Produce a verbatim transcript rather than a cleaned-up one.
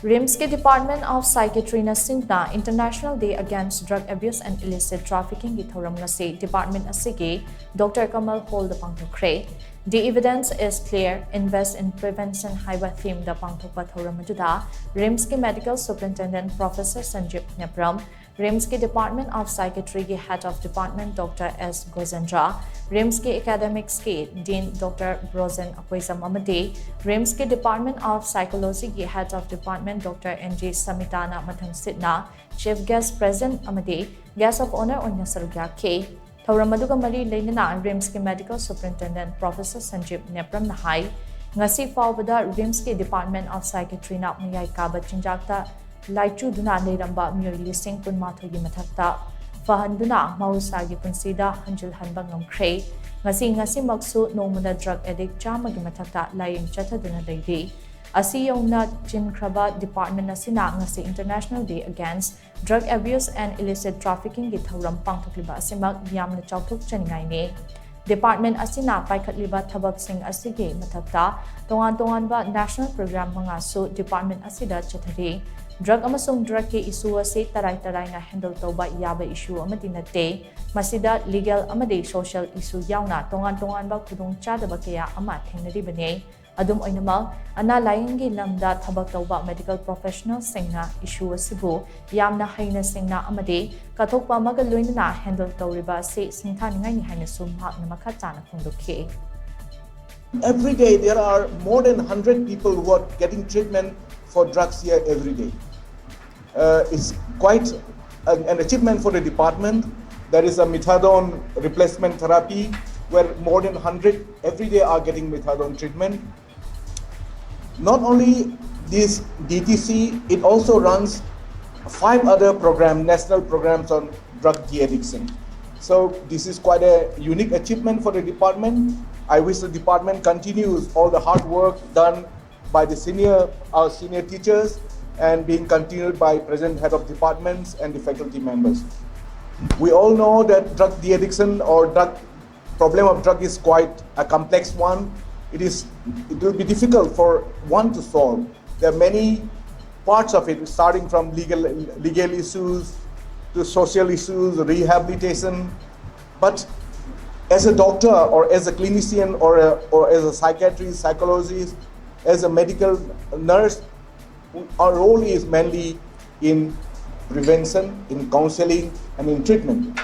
RIMSꯀꯤ Department of Psychiatryꯅ ꯁꯤꯟꯗꯨꯅ International Day Against Drug Abuse and Illicit Traffickingꯒꯤ ꯊꯧꯔꯝ ꯉꯁꯤ department ꯑꯁꯤꯒꯤ Doctor Kamal Hallꯗ ꯄꯥꯡꯊꯣꯛꯈ꯭ꯔꯦ꯫ The Evidence is Clear, Invest in Prevention ꯍꯥꯏꯕ themeꯗ ꯄꯥꯡꯊꯣꯛꯄ ꯊꯧꯔꯝ ꯑꯗꯨꯗ RIMSꯀꯤ Medical Superintendent Professor Sanjeev Nepram, RIMSꯀꯤ Department of Psychiatryꯒꯤ Head of Department Doctor S Gojendra, RIMSꯀꯤ Academicsꯀꯤ Dean Doctor Brozen Akoijam ꯑꯃꯗꯤ RIMSꯀꯤ Department of Psychologyꯒꯤ Head of Department Doctor N G Samitana ꯃꯊꯪꯁꯤꯠꯅ Chief Guest Present ꯑꯃꯗꯤ Guest of Honour ꯑꯣꯏꯅ ꯁꯔꯨꯛ ꯌꯥꯈꯤ꯫ ꯊꯧꯔꯝ ꯑꯗꯨꯒ ꯃꯔꯤ ꯂꯩꯅꯅ RIMSꯀꯤ Medical Superintendent Professor Sanjeev Nepramꯅ ꯍꯥꯏ, ꯉꯁꯤ ꯐꯥꯎꯕꯗ RIMSꯀꯤ Department of Psychiatryꯅ ꯃꯌꯥꯏ ꯀꯥꯕ ꯆꯤꯟꯖꯥꯛꯇ ꯂꯥꯏꯆꯨꯗꯨꯅ ꯂꯩꯔꯝꯕ ꯃꯤꯑꯣꯏ ꯂꯤꯁꯤꯡ ꯀꯨꯟꯃꯥꯊꯣꯏꯒꯤ ꯃꯊꯛꯇ ꯐꯍꯟꯗꯨꯅ ꯃꯍꯧꯁꯥꯒꯤ ꯄꯨꯟꯁꯤꯗ ꯍꯟꯖꯤꯜꯍꯟꯕ ꯉꯝꯈ꯭ꯔꯦ꯫ ꯉꯁꯤ ꯉꯁꯤꯃꯛꯁꯨ ꯅꯣꯡꯃꯗ drug addict ꯆꯥꯝꯃꯒꯤ ꯃꯊꯛꯇ ꯂꯥꯌꯦꯡ ꯆꯠꯊꯗꯨꯅ ꯂꯩꯔꯤ꯫ ꯑꯁꯤ ꯌꯧꯅ ꯆꯤꯟꯈ꯭ꯔꯕ department ꯑꯁꯤꯅ ꯉꯁꯤ International Day Against Drug Abuse and Illicit Traffickingꯒꯤ ꯊꯧꯔꯝ ꯄꯥꯡꯊꯣꯛꯂꯤꯕ ꯑꯁꯤꯃꯛ ꯌꯥꯝꯅ ꯆꯥꯎꯊꯣꯛꯆꯅꯤꯡꯉꯥꯏꯅꯤ꯫ Department ꯑꯁꯤꯅ ꯄꯥꯏꯈꯠꯂꯤꯕ ꯊꯕꯛꯁꯤꯡ ꯑꯁꯤꯒꯤ ꯃꯊꯛꯇ ꯇꯣꯉꯥꯟ ꯇꯣꯉꯥꯟꯕ national program ꯃꯉꯥꯁꯨ department ꯑꯁꯤꯗ ꯆꯠꯊꯔꯤ꯫ Drug ꯑꯃꯁꯨꯡ drugꯀꯤ issue ꯑꯁꯤ ꯇꯔꯥꯏ ꯇꯔꯥꯏꯅ handle ꯇꯧꯕ ꯌꯥꯕ issue ꯑꯃꯗꯤ ꯅꯠꯇꯦ꯫ ꯃꯁꯤꯗ legal ꯑꯃꯗꯤ social issue ꯌꯥꯎꯅ ꯇꯣꯉꯥꯟ ꯇꯣꯉꯥꯟꯕ ꯈꯨꯗꯣꯡꯆꯥꯗꯕ ꯀꯌꯥ ꯑꯃ ꯊꯦꯡꯅꯔꯤꯕꯅꯤ꯫ ꯑꯗꯨꯝ ꯑꯣꯏꯅꯃꯛ, ꯑꯅꯥ ꯂꯥꯌꯦꯡꯒꯤ ꯂꯝꯗ ꯊꯕꯛ ꯇꯧꯕ medical professionalꯁꯤꯡꯅ issue ꯑꯁꯤꯕꯨ ꯌꯥꯝꯅ ꯍꯩꯅ ꯁꯤꯡꯅ ꯑꯃꯗꯤ ꯀꯠꯊꯣꯛꯄ ꯑꯃꯒ ꯂꯣꯏꯅꯅ handle ꯇꯧꯔꯤꯕ ꯑꯁꯤ ꯁꯤꯡꯊꯥꯅꯤꯡꯉꯥꯏꯅꯤ ꯍꯥꯏꯅꯁꯨ ꯃꯍꯥꯛꯅ ꯃꯈꯥ ꯇꯥꯅ ꯐꯣꯡꯗꯣꯛꯈꯤ꯫ Every day there are more than one hundred people who are getting treatment for drugs here every day. Uh, it's quite an, an achievement for the department. There is a methadone replacement therapy where more than one hundred every day are getting methadone treatment. Not only this D T C, it also runs five other program, national programs on drug de-addiction. So this is quite a unique achievement for the department. I wish the department continues all the hard work done by the senior, our senior teachers, and being continued by present head of departments and the faculty members. We all know that drug de-addiction or drug problem of drug is quite a complex one. It is, it will be difficult for one to solve. There are many parts of it, starting from legal, legal issues to social issues, rehabilitation. But as a doctor or as a clinician or, a, or as a psychiatrist, psychologist, as a medical nurse, our role is mainly in prevention, in counseling, and in treatment.